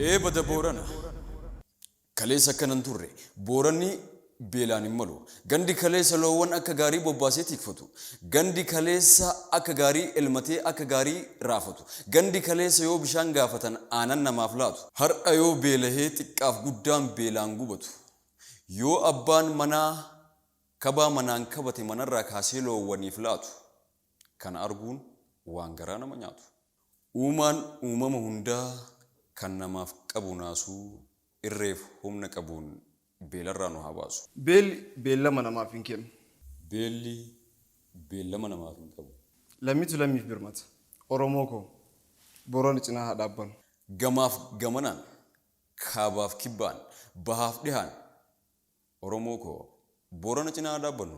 Ee bada Boorana! Kaleessa akkana hin turre. Booranni beelaan hin malu. Gandi kaleessa loowwan akka gaarii bobbaasee tiikfatu. Gandi kaleessa akka gaarii elmatee akka gaarii raafatu. Gandi kaleessa yoo bishaan gaafatan aanan namaaf laatu. Har'a yoo beelahee xiqqaaf guddaan beelaan gubatu. Yoo abbaan manaa kabaa manaan kabate manarraa kaasee loowwaniif laatu. Kana arguun waan garaa nama nyaatu. Uumaan uumama hundaa kan namaaf qabu naasuu irreef humna qabuun beelarraa nu haa baasu. Beelli beellama namaaf hin kennu. Beelli beellama namaaf hin qabu. Lammiitu lammiif birmata. Oromoo koo, Boorana cinaa haa dhaabbannu. Gamaaf gamanaan, kaabaaf kibbaan, bahaaf dhihaan Oromoo koo, Boorana cinaa haa dhaabbannu.